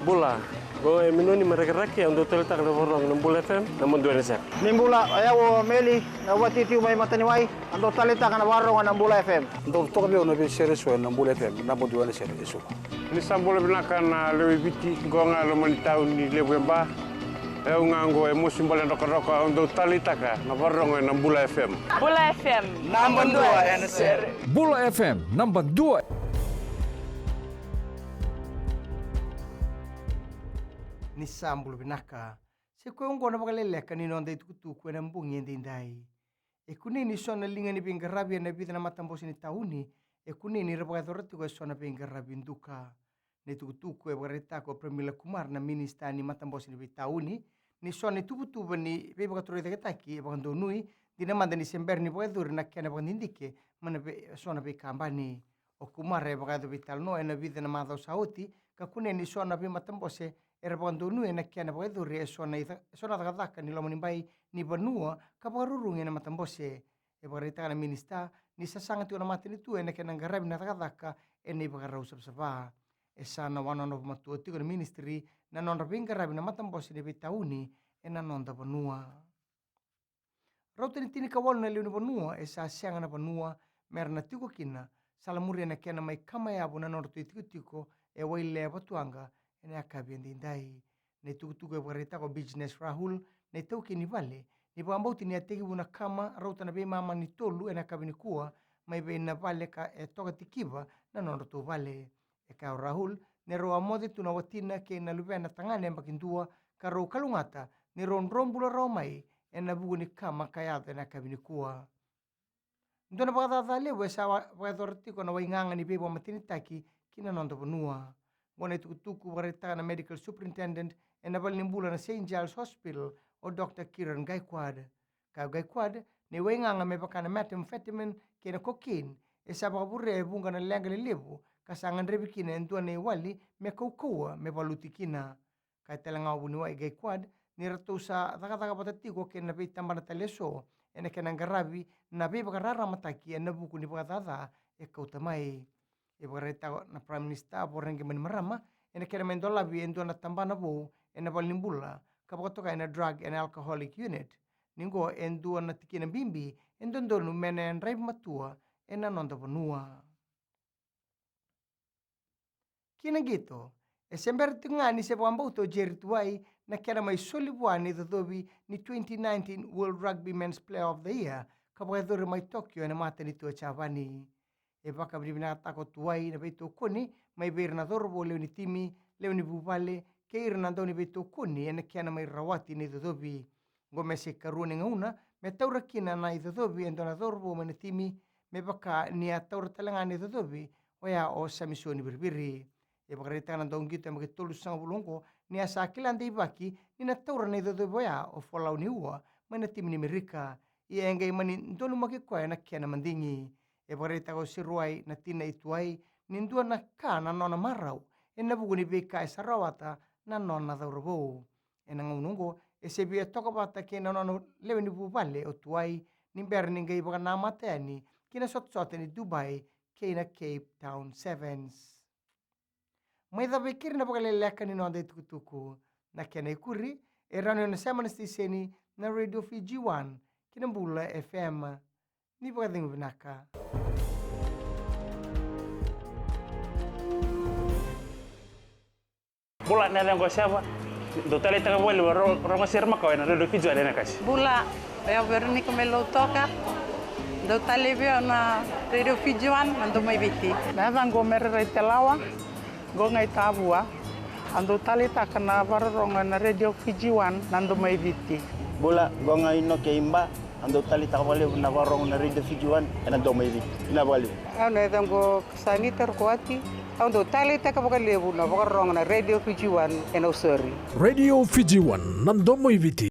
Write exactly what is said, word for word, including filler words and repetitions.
Bula, qo e Minoni mai Rakiraki, au dau taleitaka na vakarorogo na Bula F M, naba dua ena sere. Ni bula, o yau o Meli, na vatitivu mai Mataniwai, au dau taleitaka na vakarorogo na Bula F M. Dau toka vei au na veisere eso ena Bula F M, naba dua ena sere eso. Ni sa bula vinaka na lewe i Viti, qo ga e loma ni tauni levu e Ba. E au ga qo e Mosi Bale Drokadroka, au dau taleitaka na vakarorogo ena Bula F M. Bula F M, naba dua ena sere. Bula F M, naba dua. Ni sa bula vinaka. Sa i koya oqo na vakaleleka ni noda itukutuku ena bogi edaidai. E kunei ni so na liga ni veiqaravi ena vica na matabose ni tauni, e kunei ni ra vakayacora tiko eso na veiqaravi duka. Na itukutuku e vakaraitaka o Pramila Kumar, na minisita ni matabose ni veitauni, ni so na ituvatuva ni veivakatorocaketaki e vakadonui, dina mada ni se bera ni vakayacori na kena vakadidike mai na vei, so na veikabani. O Kumar e vakayaco veitalanoa ena vica na macawa sa oti, ka kunea ni so na veimatabose era vakadonui ena kena vakayacori eso na ica-, eso na cakacaka ni loma ni bai ni vanua ka vakarurugi ena matabose. E vakaraitaka na minisita ni sasaga tiko na matanitu ena kena qaravi na cakacaka ena ivakarau savasava. E sa na wanonovatua tiko na ministry na nodra veiqaravi na matabose ni veitauni ena noda vanua. Rauta ni tinikawalu na lewe ni vanua e sa sega na vanua mera na tiko kina, salamuria na kena mai kama yavu na nodratou itikotiko e Wailea, Vatuwaqa, ena yakavi edaidai. Na itukutuku e vakaraitaka o Business Rahul, na itaukei ni vale, ni vakabauti ni a tekivu na kama rauta na veimama ni tolu ena yakavi nikua mai vei na vale ka e toka tikiva na nodratou vale. E kaya o Rahul ni rau a moce tu na watina kei na luvena tagane yabaki dua ka rau kalougata ni rau dro bula rawa mai ena vuku ni kama ka yaco ena yakavi nikua. Dua na vakacaca levu e sa wa-, vakayacora tiko na waigaga ni veivakamatenitaki ki na noda vanua. Qo na itukutuku vakaraitaka na medical superintendent ena valenibula na Saint Giles Hospital, o Doctor Kiran Gaikwad. Kaya o Gaikwad ni waigaga me vaka na methamphetamine kei na cocaine e sa vakavurea e vuqa na leqa lelevu ka sa gadrevi kina e dua na iwali me kaukauwa me valuti kina. Kaya tale ga o vuniwai Gaikwad ni ratou sa cakacaka vata tiko kei na veitabana tale eso ena kena qaravi na veivakararamataki ena vuku ni vakacaca e kauta mai. E vakaraitaka na Prime Minister Voreqe Bainimarama ena kena mai dolavi e dua na tabana vou ena valenibula ka vakatokai na Drug and Alcoholic Unit, ni qo e dua na tikina bibi e dodonu me na yadravi matua ena noda vanua. Ki na qito, e se bera tiko ga ni se vakabauta o Jerry Tuwai na kena mai soli vua na icocovi ni twenty nineteen World Rugby Men's Player of the Year ka vakayacori mai Tokyo ena matanitu o Japani. E vakavinavinakataka o Tuwai na veitokoni mai vei ira na cauravou lewe ni timi, lewe ni vuvale kei ira na dauniveitokoni ena kena mai rawati na icocovi. Qo me se ikarua ni gauna me taura kina na icocovi e dua na cauravou mai na timi, me vaka ni a taura tale ga na icocovi oya o Samisoni Viriviri. E vakaraitaka na dauqito yabaki tolusagavulu oqo ni a sa kila deivaki ni na taura na icocovi oya o Folau Niua mai na timi ni Merika. Ia e qai mani donumaki koya na kena madigi. E vakaraitaka o Seruai, na tina i Tuwai, ni dua na ka na nona marau ena vuku ni veika e sa rawata na nona cauravou. Ena gauna oqo e se via toka vata kei na nona lewe ni vuvale o Tuwai ni bera ni qai vakanamata yani ki na sotasota ni Dubai kei na Cape Town Sevens. Mai cava e keri na vakaleleka ni noda itukutuku. Na kena ikuri e rawa ni o na sema na siteseni na Radio Fiji One ki na Bula F M. Ni vakacegu vinaka. Bula, na yacaqu o Seva. Dou taleitaka vakalevu na ro-, rogo sere makawa ena Radio Fiji One ena kasi. Bula, o yau Veronica mai Lautoka. Dou taleitaka vei au na Radio Fiji One, na domo i Viti. Na yacaqu o Mere Raitelawa, qo ga i Tavua. A dou taleitaka na vakarorogo ena Radio Fiji One, na domo i Viti. Bula, qo ga i Noke i Ba. A dou taleitaka vakalevu na vakarorogo na Radio Fiji One ena domo i Viti. Vinaka vakalevu. Au na yacaqu o Sanita Rukuwati. Au dau taleitaka vakalevu na vakarorogo na Radio Fiji One e Nausori. Radio Fiji One, na domo i Viti.